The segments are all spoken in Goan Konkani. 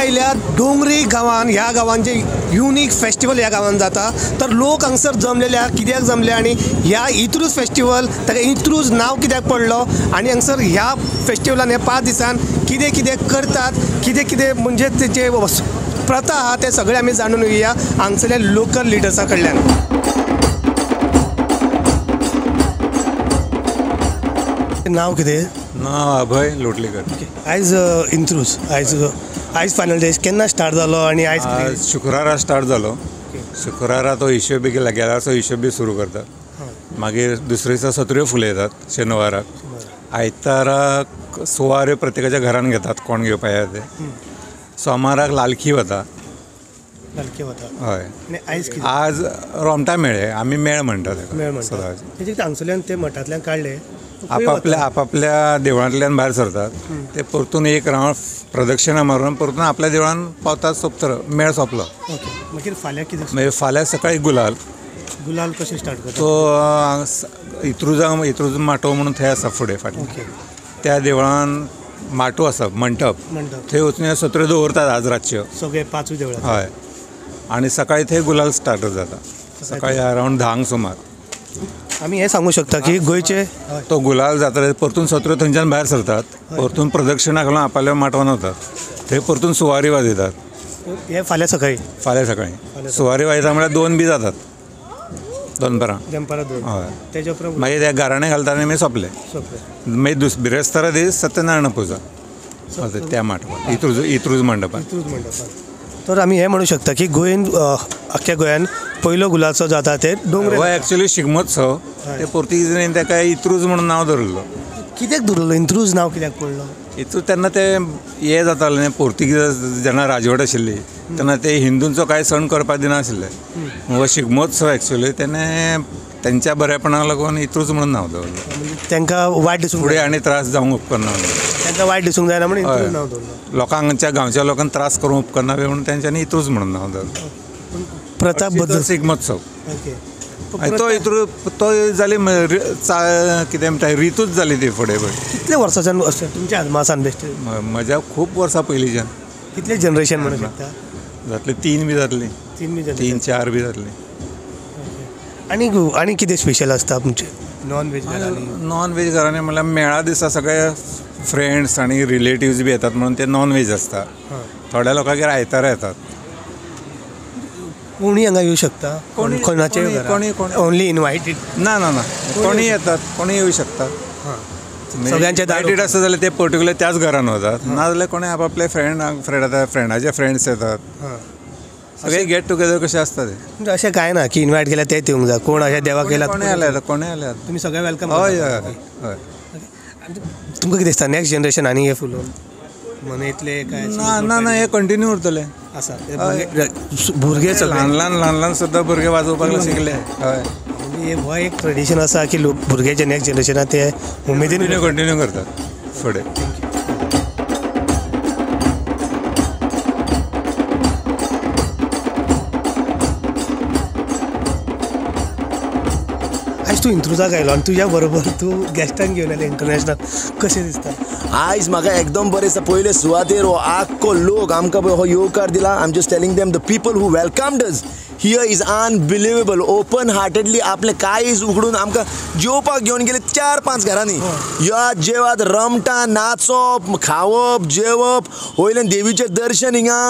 आयल्या डोंगरी गांवान. ह्या गांवान जे युनीक फेस्टिवल ह्या गांवान जाता, तर लोक हांगसर जमलेले आहा. कित्याक जमले आनी ह्या इंत्रूज फेस्टिवल ताका इंत्रूज नांव कित्याक पडलो आनी हांगसर ह्या फेस्टिवलान ह्या 5 दिसान कितें कितें करतात, कितें कितें म्हणजे तेजे प्रथा आहा ते सगळे आमी जाणून घेवया हांगसरल्या लोकल लिडर्सा कडल्यान. नाव कितें? नाव अभय लोटलीकर. आयज इंत्रूज, आयज फायनल डे, केन्ना स्टार्ट जालो आनी आयज? शुक्रारा स्टार्ट जालो. शुक्रारा तो हिशोब बी केला, गेलाचो हिशोब बी सुरू करतात. मागीर दुसरे दिसा सत्र्यो फुलयतात शेनवाराक. आयताराक सुवाऱ्यो प्रत्येकाच्या घरान घेतात, कोण घेवपा येता ते. सोमाराक लालखी वता. लालखी वता, हय. आज रोमटा मेळे, आमी मेळ म्हणटा ताका सदांच. हांगसरल्यान ते मठांतल्यान काडले, आपापल्या आपापल्या देवळांतल्यान भायर सरतात ते, परतून एक रावंड प्रदक्षिणा मारून परतून आपल्या देवळान पावतात. सोंपतर मेळ सोंपलो. ओके, मागीर फाल्यां कितें? मागीर फाल्यां सकाळी गुलाल. गुलाल कशें स्टार्ट करता? तो इंत्रुजा, इंत्रुज माटोव म्हणून थंय आसा फुडें फाटीं, त्या देवळान माटो आसा, मंटप, थंय वचून सत्र्यो दवरतात आज रातच्यो सगळे 5 देवळां. हय, आनी सकाळी थंय गुलाल स्टार्ट जाता, सकाळी अरावंड 10 सुमार. आमी हें सांगू शकता की गोंयचे तो गुलाल जाता, परतून सत्र्यो थंयच्यान भायर सरतात, परतून प्रदक्षिणा घालून आपल्या माटवान वतात, थंय परतून सुवारी वाजयतात. हे फाल्यां सकाळी? फाल्यां सकाळी सुवारी वाजयता म्हळ्यार 2 बी जातात, दनपरां. दनपरां 2. हय, तेजे उपरांत मागीर ते गाराणें घालता आनी मागीर सोंपलें. मागीर बिरेस्तारा दीस सत्यनारायण पुजा त्या माटवान, इंत्रूज, इंत्रूज मंडपान. इंत्रूज मंडपान. तर आमी हें म्हणू शकता की गोंयन, आख्ख्या गोंयान पयलो गुलाचो जाता ते डोंगरे. हो एक्चुअली शिगमोत्सव, ते पोर्तुगीजांनी ताका इंत्रूज म्हणून नांव दवरलो. कित्याक दवरलो इंत्रूज नांव, कित्याक पडलो? इंत्रूज तेन्ना ते हे जाताले न्ही, पोर्तुगीज जेन्ना राजवट आशिल्ली तेन्ना ते हिंदूंचो कांय सण करपाक दिनाशिल्ले. हो शिगमोत्सव एक्चुअली तेणें तेंच्या बरेपणाक लागून इंत्रूज म्हणून नांव दवरलें. तांकां वायट दिसूंक फुडें आनी त्रास जावंक उपकारना, तांकां वायट दिसूंक जायना म्हणून इंत्रूज नांव दवरलें. लोकांच्या गांवच्या लोकांक त्रास करूंक उपकारना म्हणून तेंच्यांनी इंत्रूज म्हणून नांव दवरलें. प्रताप बद्दल शिगमोत्सव तो इंत्रूज तो जाली कितें म्हणटा रितूच जाली ती फुडें. कितले वर्सांच्यान तुमच्या अदमासान बेश्टे? म्हज्या खूब वर्सां पयलींच्यान. कितले जनरेशन म्हणू शकता? जातले 3 बी जातली, 3 बी जातली, 3-4 बी जातली. आनी आनी कितें स्पेशल आसता तुमचें नॉन वेज घरांनी? नॉन वेज घरांनी म्हणल्यार मेळा दिसा सगळे फ्रेंड्स आनी रिलेटिव्स बी येतात म्हणून ते नॉन वेज आसता. थोड्या लोकांगेर आयतारा येतात. कोणी हांगा येवं शकता? कोणाचे कोणी ओनली इनवायटेड? ना ना ना, कोणी येतात, कोणी येऊ शकतात. सगळ्यांचे इनवायटेड आसता जाल्यार ते पर्टिक्युलर त्याच घरान वतात, ना जाल्यार कोणी आपापले फ्रेंड फ्रेंड फ्रेंडाचे फ्रेंड्स येतात, सगळे गेट टुगेदर कशें आसता ते. म्हणजे अशें कांय ना की इनवायट केल्यार ते येवंक जाय, कोण अशें देवाक गेल्यार कोणी आल्यार, कोणी आल्यार तुमी सगळे welcome. हय हय हय. तुमकां कितें दिसता नेक्स्ट जनरेशन आनी हे फुलोवन मनयतले काय? ना ना ना, हे कंटिन्यू उरतले आसा. भुरगे ल्हान ल्हान ल्हान ल्हान सुद्दां भुरगे वाजोवपाक शिकले. हय, म्हणजे हो एक ट्रेडिशन आसा की लोक भुरगे जे नेक्स्ट जनरेशन आहा ते उमेदीन कंटिन्यू करतात फुडें. आयज तूं इंत्रुजाक आयलो आनी तुज्या बरोबर तूं गेस्टांक घेवन आयले इंटरनॅशनल, कशें दिसता? आयज म्हाका एकदम बरें दिसता. पयले सुवातेर हो आख्खो लोक आमकां पळय हो येवकार दिला. I am just telling them the people who welcomed us here is unbelievable. Open heartedly आपलें काळीज उगडून आमकां जेवपाक घेवन गेले 4-5 घरांनी. या जेवात, रमटां, नाचप, खावप, जेवप, वयल्यान देवीचें दर्शन हिंगा.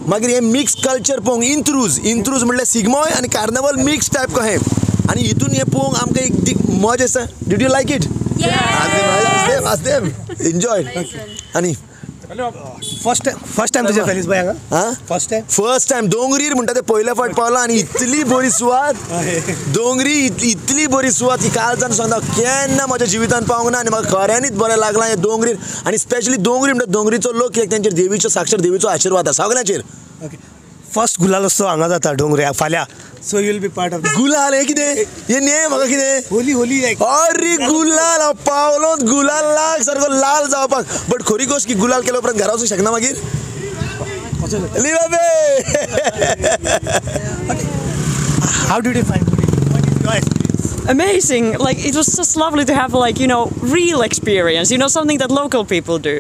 मागीर हें मिक्स कल्चर पळोवंक इंत्रूज, इंत्रूज म्हणल्यार शिगमोय आनी कार्नावल मिक्स टायप कशें, आनी हितून हें पळोवंक आमकां एक मजा आसा. Did you like it? Ask them. Enjoy. आनी फर्स्ट टायम तुझ्या फेलिस भाई हांगा? First time? First time दोंगरीर म्हणटा ते पयले फावट पावला आनी इतली बरी सुवात, दोंगरी इतली बरी सुवात की कालच्यान सांगता केन्ना म्हज्या जिवितान पावंक ना आनी म्हाका खऱ्यांनीच बरें लागलां हें दोंगरीर. आनी स्पेशली दोंगरी म्हणटा दोंगरीचो लोक कित्याक तेंचेर देवीचो, साक्षर देवीचो आशिर्वाद आसा सगळ्यांचेर. ओके, फर्स्ट गुलाल उत्सव हांगा जाता डोंगरे फाल्यां, so you will be part of गुलाल. हें कितें हें न्ही म्हाका कितें होली होली अरे गुलाल हांव पावलोच गुलाल लाग सारको लाल जावपाक. बट खरी गोश्ट की गुलाल केल्या उपरांत घरा वचूंक शकना मागीर. How did you find today? What is your experience? Amazing. Like, it was just lovely to have, like, you know, real experience, you know, something that local people do.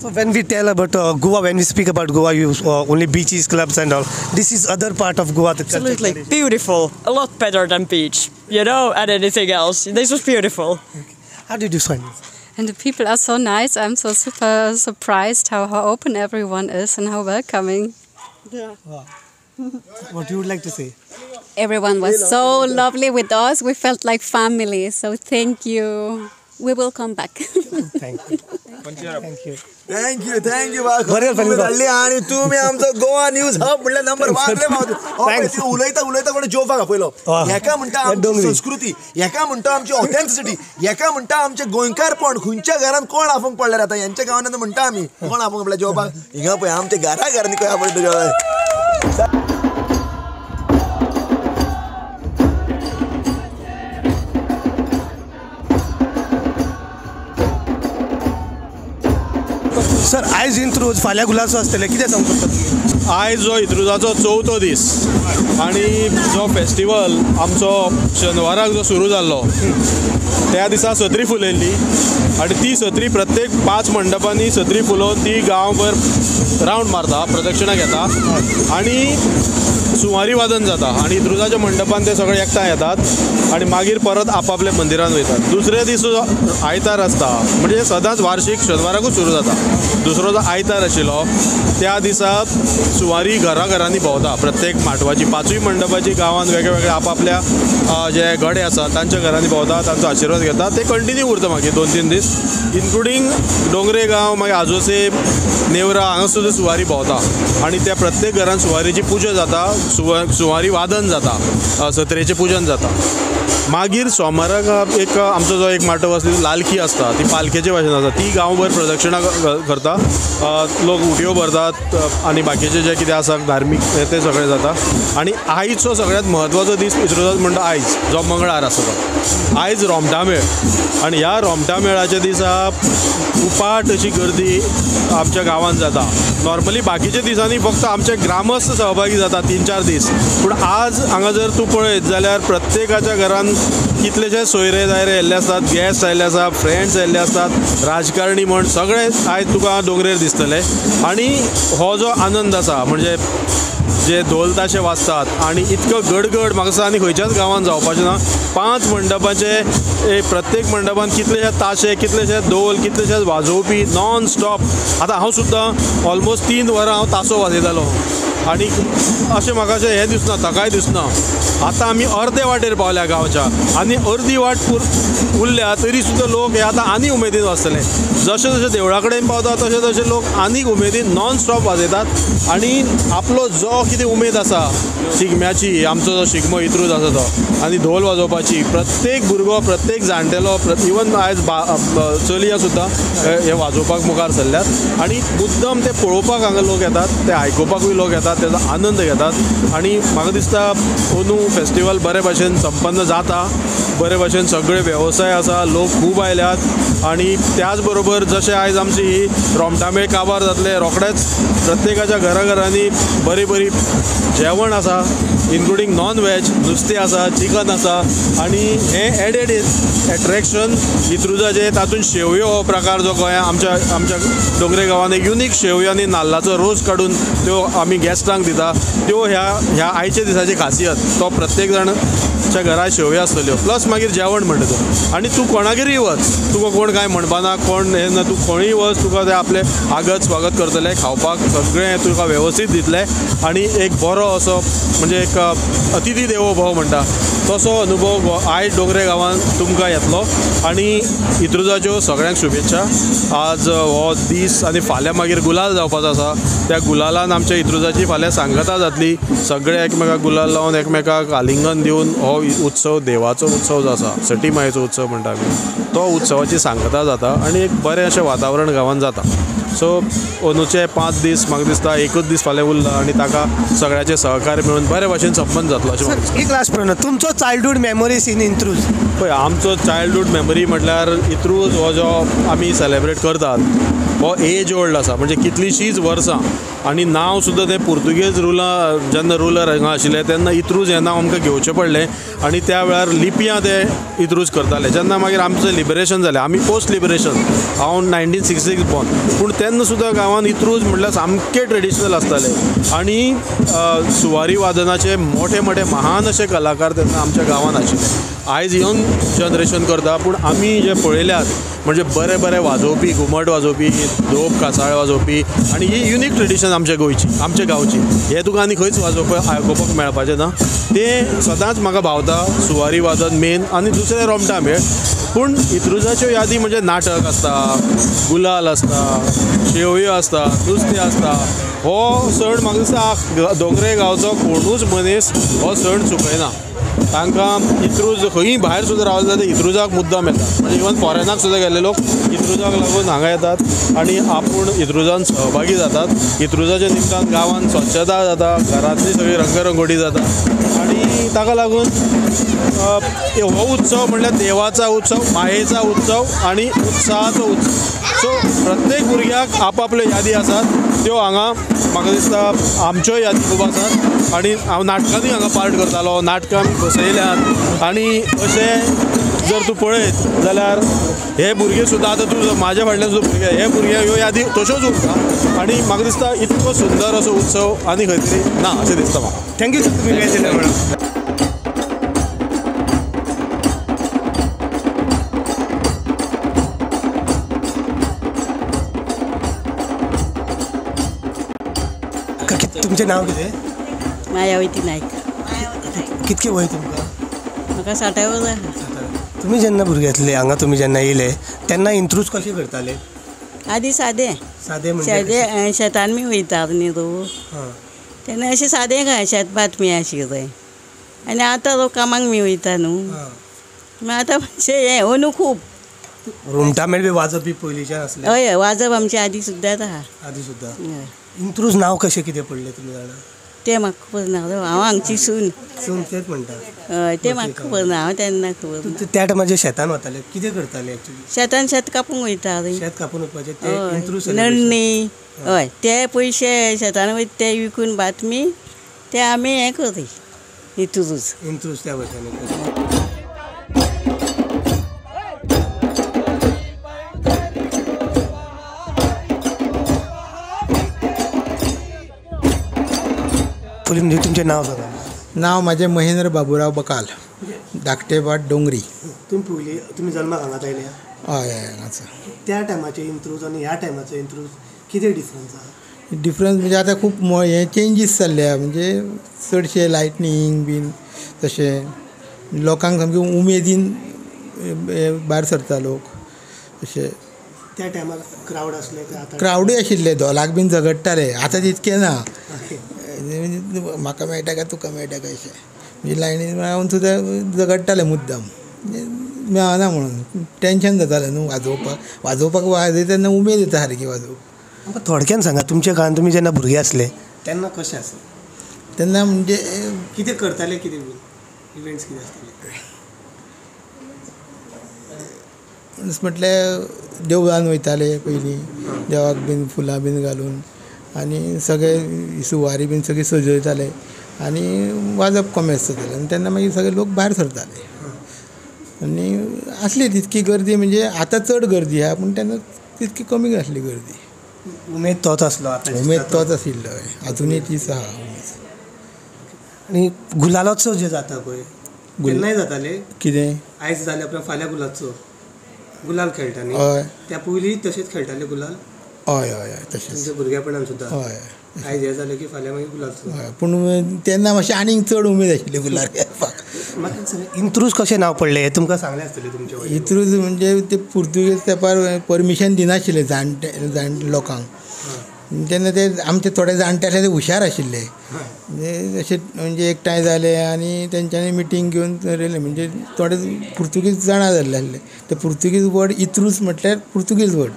So when we tell about Goa, when we speak about Goa, you only beaches, clubs and all. This is other part of Goa. Absolutely beautiful. A lot better than beach, you know, and anything else. This was beautiful. Okay. How did you find this? And the people are so nice. I'm so super surprised how open everyone is and how welcoming. Yeah. Wow. What you would like to say? Everyone was so lovely with us. We felt like family. So thank you. We will come back. Thank you. Thank you. Thank you, thank you. धाडली आनी तुमी आमचो गोवा न्यूज हब म्हणल्यार नंबर 1. उलयता उलयता कोणे जेवपाक आपयलो. हेका म्हणटा आमची संस्कृती, हेका म्हणटा आमची ऑथेंटिसिटी, हेका म्हणटा आमचें गोंयकारपण. खंयच्या घरान कोण आपोवंक पडल्यार आतां हेंच्या गांवांत म्हणटा आमी कोण आपोवंक पडल्या जेवपाक. हिंगा पळय आमच्या घरा घरांनी खंय आपयता जेवपाक. सर, आयज इंत्रूज फाल्यां गुलासो आसतले, कितें सांगूंक सोदता तुमी? आयज जो इंत्रुजाचो चवथो दीस आनी जो फेस्टिवल आमचो शेनवाराक जो सुरू जाल्लो त्या दिसा सत्री फुलयल्ली आनी ती सत्री प्रत्येक 5 मंडपांनी सत्री फुलोवन ती गांवभर रावंड मारता, प्रदक्षिणा घेता आनी सुवारी वादन जाता आनी इंत्रुजाच्या मंडपान ते सगळे एकठांय येतात आनी मागीर परत आपापल्या मंदिरान वयतात. दुसरे दीस आयतार आसता, म्हणजे सदांच वार्षीक शेनवाराकूच सुरू जाता. दुसरो जो आयतार आशिल्लो त्या दिसा सुवारी घरा घरांनी भोंवता, प्रत्येक माटवाची 5 मंडपाची गांवांत वेगळे वेगळे आपापल्या जे गडे आसा तांच्या घरांनी भोंवता, तांचो आशिर्वाद घेता. ते कंटिन्यू उरता मागीर 2-3 दीस, इन्क्लुडींग डोंगरे गांव, मागीर आजोसे, नेवरा हांगा सुद्दां सुवारी भोंवता आनी त्या प्रत्येक घरान सुवारीची पुजा जाता, सुवारी वादन जाता, सत्रेचें पुजन जाता. मागीर सोमाराक एक आमचो जो एक माटव आसता लालखी आसता, ती पालखेचे भाशेन आसता, ती गांवभर प्रदक्षिणा करता, लोक उटयो भरतात आनी बाकीचे जे कितें आसा धार्मीक तें सगळें जाता. आनी आयचो सगळ्यांत म्हत्वाचो दीस इंत्रुजाचो म्हणटा आयज जो मंगळार आसा तो आयज रोमटामेळ. आनी ह्या रोमटामेळाच्या दिसा उपाट अशी गर्दी आमच्या गांवांत जाता. नॉर्मली बाकीच्या दिसांनी फक्त आमचे ग्रामस्थ सहभागी जाता 3-4 दीस, पूण आज हांगा जर तूं पळयत जाल्यार प्रत्येकाच्या घरान कितलेशे सोयरे दायरे येयल्ले आसतात, गॅस्ट आयिल्ले आसा, फ्रेंड्स आयिल्ले आसतात, राजकारणी म्हण सगळे आयज तुका दोंगरेर दिसतले. आनी हो जो आनंद आसा म्हणजे जे धोल ताशे वाजतात आनी इतको गडगड म्हाका दिसता आनी खंयच्याच गांवांत जावपाचें ना. 5 मंडपाचे प्रत्येक मंडपान कितलेशे ताशे, कितलेशे धोल, कितलेशे वाजोवपी नॉन स्टॉप. आतां हांव सुद्दां ऑलमोस्ट 3 वरां हांव तासो वाजयतालो आनी अशें म्हाका अशें हें दिसना, थकाय दिसना. आतां आमी अर्दे वाटेर पावल्या गांवच्या आनी अर्दी वाट उरल्या तरी सुद्दां लोक हे आतां आनी उमेदीन वाजतले. जशें जशें देवळा कडेन पावता तशें तशें लोक आनीक उमेदीन नॉन स्टॉप वाजयतात आनी आपलो जो कितें उमेद आसा शिगम्याची, आमचो जो शिगमो इंत्रूज आसा तो आनी धोल वाजोवपाची, प्रत्येक भुरगो, प्रत्येक जाणटेलो, इवन आयज चलया सुद्दां हे वाजोवपाक मुखार सरल्यात आनी मुद्दम ते पळोवपाक हांगा लोक येतात, ते आयकुपाकूय लोक येतात, तेजो आनंद घेतात. आनी म्हाका दिसता अंदू फेस्टिवल बरे भाशेन संपन्न जाता, बरे भाशेन सगळे वेवसाय आसा, लोक खूब आयल्यात आनी त्याच बरोबर जशें आयज आमची ही रोमटामेळ काबार जातले, रोखडेच प्रत्येकाच्या घराघरांनी बरी बरी जेवण आसा, इन्क्लुडींग नॉन व्हेज, नुस्तें आसा, चिकन आसा आनी हें एडेड एट्रेक्शन इंत्रुजाचें. तातूंत शेवयो हो प्रकार जो गोंया आमच्या आमच्या डोंगरे गांवांत एक युनीक शेवयो आनी नाल्लाचो रोस काडून त्यो आमी गॅस्टांक दिता, त्यो ह्या ह्या आयच्या दिसाची खासियत. तो प्रत्येक जाणच्या घरा शेवयो आसतल्यो, प्लस मागीर जेवण म्हणटा तूं. आनी तूं कोणागेरूय वच, तुका कोण कांय म्हणपाना, कोण हें ना, तूं खंयूय वच तुका ते आपलें आगत स्वागत करतले, खावपाक सगळें तुका वेवस्थीत दितले आनी एक बरो असो म्हणजे एक अतिथी देवो भव म्हणटा तसो अनुभव आयज डोंगरे गांवांत तुमकां येतलो. आनी इंत्रुजाच्यो सगळ्यांक शुभेच्छा. आज हो दीस आनी फाल्यां मागीर गुलाल जावपाचो आसा, त्या गुलालान आमच्या इंत्रुजाची फाल्यां सांगता जातली. सगळे एकमेकाक गुलाल लावन एकमेकाक आलिंगन दिवन हो उत्सव, देवाचो उत्सव जो आसा, सटी मायेचो उत्सव म्हणटा आमी, तो उत्सवाची सांगता जाता आनी एक बरें अशें वातावरण गांवांत जाता. सो अंदूचे 5 दीस म्हाका दिसता एकूच दीस फाल्यां उरला आनी ताका सगळ्याचे सहकार्य मेळून बरे भाशेन संपन्न जातलो अशें म्हाका दिसता. एक लास्ट प्रश्न, तुमचो चायल्डहूड मेमोरीज इन इंत्रूज? पळय, आमचो चायल्डहूड मेमरी म्हटल्यार इंत्रूज हो जो आमी सेलेब्रेट करतात हो एज ओल्ड आसा, म्हणजे कितलींशींच वर्सां. आनी नांव सुद्दां तें पुर्तुगेज रुला जेन्ना रुलर हांगा आशिल्ले तेन्ना इंत्रूज हें नांव आमकां घेवचें पडलें आनी त्या वेळार लिपयां ते इंत्रूज करताले. जेन्ना मागीर आमचें लिबरेशन जालें, आमी पोस्ट लिबरेशन, हांव 1966 बॉर्न, पूण तेन्ना सुद्दां गांवांत इंत्रूज म्हटल्यार सामकें ट्रेडिशनल आसतालें आनी सुवारी वादनाचे मोठे मोठे महान अशे कलाकार तेन्ना आमच्या गांवांत आशिल्ले. आयज यंग जनरेशन करता, पूण आमी जे पळयल्यात म्हणजे बरे बरे वाजोवपी, घुमट वाजोवपी, दोप कासाळ वाजोवपी, आनी ही युनीक ट्रेडिशन आमच्या गोंयची, आमच्या गांवची, हें तुका आनी खंयच वाजोवपाक आयकुपाक मेळपाचें ना. तें सदांच म्हाका भावता, सुवारी वादन मेन आनी दुसरें रोमटा मेळ. पूण इंत्रुजाच्यो यादी म्हणजे नाटक आसता, गुलाल आसता, शेवयो आसता, नुस्तें आसता. हो सण म्हाका दिसता दोंगरे गांवचो कोणूच मनीस हो सण चुकयना. तांकां इंत्रूज खंयी भायर सुद्दां रावले जाल्यार इंत्रुजाक मुद्दाम येता, म्हणजे इवन फॉरेनाक सुद्दां गेल्ले लोक इंत्रुजाक लागून हांगा येतात आनी आपूण इंत्रुजान सहभागी जातात. इंत्रुजाच्या निमतान गांवांत स्वच्छता जाता, घरांतली सगळी रंगरंगोटी जाता आनी ताका लागून हो उत्सव म्हणल्यार देवाचा उत्सव, मायेचा उत्सव आनी उत्साहाचो उत्सव. सो प्रत्येक भुरग्याक आपापल्यो यादी आसात त्यो हांगा म्हाका दिसता आमच्योय यादी खूब आसात. आनी हांव नाटकांनी हांगा पार्ट करतालो, नाटकां आमी बसयल्यांत आनी अशें जर तूं पळयत जाल्यार हे भुरगे सुद्दां आतां तूं म्हाज्या फाटल्यान सुद्दां भुरगे, हे भुरगे ह्यो यादी तश्योच उरता आनी म्हाका दिसता इतको सुंदर असो उत्सव आनी खंय तरी ना अशें दिसता म्हाका. Thank you sir, तुमी वेळ दिलो म्हणून. तुमचें नांव कितें? मायावती नायक. कितके वय तुमकां? म्हाका 60 वर्सां. तुमी जेन्ना भुरगे आसले हांगा, तुमी जेन्ना येयले तेन्ना इंत्रूज कशें करताले? आदी सादे सादे म्हणजे सादे शेतान मी वयता न्ही तूं, तेन्ना अशें सादें काय शेत भात मी आशिल्लें. आनी आतां लोक कामाक मी वयता न्हू, मागीर आतां मातशें हें अंदू खूब रोमटा मेळ बी वाजप बी पयलींच्यान आसलें? हय हय, वाजप आमचें आदी सुद्दां आहा. आदी सुद्दां. इंत्रूज नांव कशें कितें पडलें तुमी जाणा? तें म्हाका खबर ना, हांव हांगची सून. सून तेंच म्हणटा. हय, तें म्हाका खबर ना, हांव तेन्ना खबर ना. त्या टायमार शेतान वताले कितें करताले एक्चुअली? शेतान शेत कापूंक वयताले. शेत कापून वचपाचें तें इंत्रूज? नडणी. हय, ते पयशे शेतान वयता ते विकून बातमी ते आमी हें करता इंत्रूज. इंत्रूज त्या भशेन. म्हणजे तुमचें नांव सांगा. नांव म्हाजें महेंद्र बाबुराव बकाल, धाकटेभाट डोंगरी. तुमी पयलीं तुमी जल्माक हांगाच आयल्या? हय हय, हांगाच. त्या टायमाचें इंत्रूज आनी ह्या टायमाचो इंत्रूज कितें डिफरन्स आसा? डिफरन्स म्हणजे आतां खूब हें चेंजीस जाल्ले, म्हणजे चडशे लायटनींग बीन तशें लोकांक सामकें उमेदीन भायर सरता लोक. अशें त्या टायमार क्रावड आसले? क्रावडूय आशिल्ले, धोलाक बीन झगडटाले, आतां तितकें ना. म्हाका मेळटा काय तुका मेळटा काय अशें म्हणजे लायनीन रावन सुद्दां झगडटाले मुद्दम, मेळना म्हणून टेंशन जातालें न्हू. वाजोवपाक वाजोवपाक वाजयता तेन्ना उमेद येता सारकी वाजोवपाक. आमकां थोडक्यान सांगा, तुमच्या काळान तुमी जेन्ना भुरगे आसले तेन्ना कशें आसलें? तेन्ना म्हणजे कितें करताले, कितें इवेंट्स कितें आसताले? म्हटल्यार देवळान वयताले पयलीं, देवाक बीन फुलां बीन घालून आनी सगळे सुवारी बीन सगळी सजयताले आनी वाजप कोमेस जातालें आनी तेन्ना मागीर सगळे लोक भायर सरताले आनी आसली तितकी गर्दी. म्हणजे आतां चड गर्दी आहा पूण तेन्ना तितकी कमी आसली गर्दी. उमेद तोच आसलो? उमेद तोच आशिल्लो, आजुनूय तीच आहा उमेद. आनी गुलालोत्सव जे जाता पळय केन्नाय जाताले? कितें आयज जालें उपरांत फाल्यां गुलालोत्सव, गुलाल खेळटा न्ही? हय, त्या पयलीं तशेंच खेळटाले गुलाल? हय हय हय, तशेंच तुमच्या भुरगेपणान सुद्दां. हय, आयज हें जालें की फाल्यां मागीर गुलाल. हय, पूण तेन्ना मातशें आनीक चड उमेद आशिल्ली गुलाल खेळपाक. म्हाका इंत्रूज कशें नांव पडलें हें तुमकां सांगलें आसतलें तुमच्या? इंत्रूज म्हणजे ते पुर्तुगेज तेंपार परमिशन दिनाशिल्ले जाणटे जाणटे लोकांक, तेन्ना ते आमचे थोडे जाणटे आसले ते हुशार आशिल्ले, म्हणजे अशें म्हणजे एकठांय जाले आनी तेंच्यांनी मिटींग घेवन थरयलें. म्हणजे थोडे पुर्तुगीज जाणा जाल्ले आसले, ते पुर्तुगीज वर्ड इंत्रूज म्हटल्यार पुर्तुगीज वर्ड.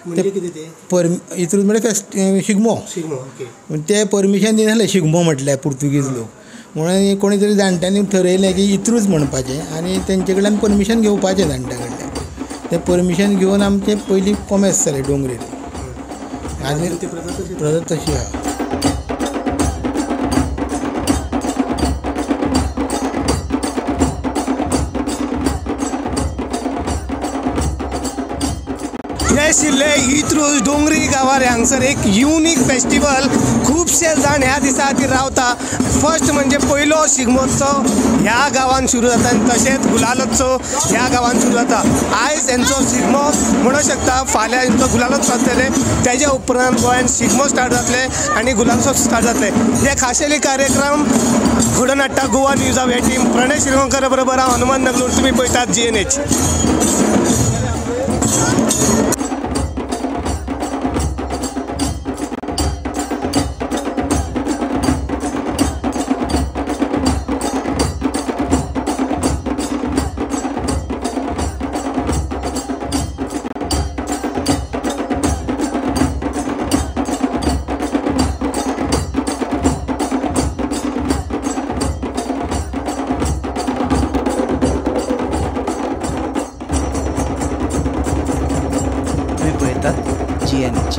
म्हणजे कितें तें? इंत्रूज म्हळ्यार फेस्त, शिगमो. शिगमो, ओके. ते परमिशन दिनासले शिगमो म्हटल्यार पुर्तुगीज लोक, म्हणून कोणी तरी जाणट्यांनी ठरयलें की इंत्रूज म्हणपाचें आनी तेंचे कडल्यान परमिशन घेवपाचें जाणट्यां कडल्यान. तें परमिशन घेवन आमचें पयलीं कोमेस जालें डोंगरेर. आनी प्रथा तशी आहा. आशिल्ले इंत्रूज डोंगरी गांवार हांगसर एक युनीक फेस्टिवल खुबशे जाण ह्या दिसा खातीर रावता. फर्स्ट म्हणजे पयलो शिगमोत्सव ह्या गांवान सुरू जाता आनी तशेंच गुलालोत्सव ह्या गांवान सुरू जाता. आयज हेंचो शिगमो म्हणूंक शकता, फाल्यां हेंचो गुलालोत्सव जातले, तेज्या उपरांत गोंयान शिगमो स्टार्ट जातले आनी गुलालोत्सव स्टार्ट जातले. हे खाशेली कार्यक्रम घडोवन हाडटा गोवा न्यूजा हे टीम. प्रणय शिरवणकर बरोबर हांव हनुमान नगलूर, तुमी पळयतात GNH. GNH.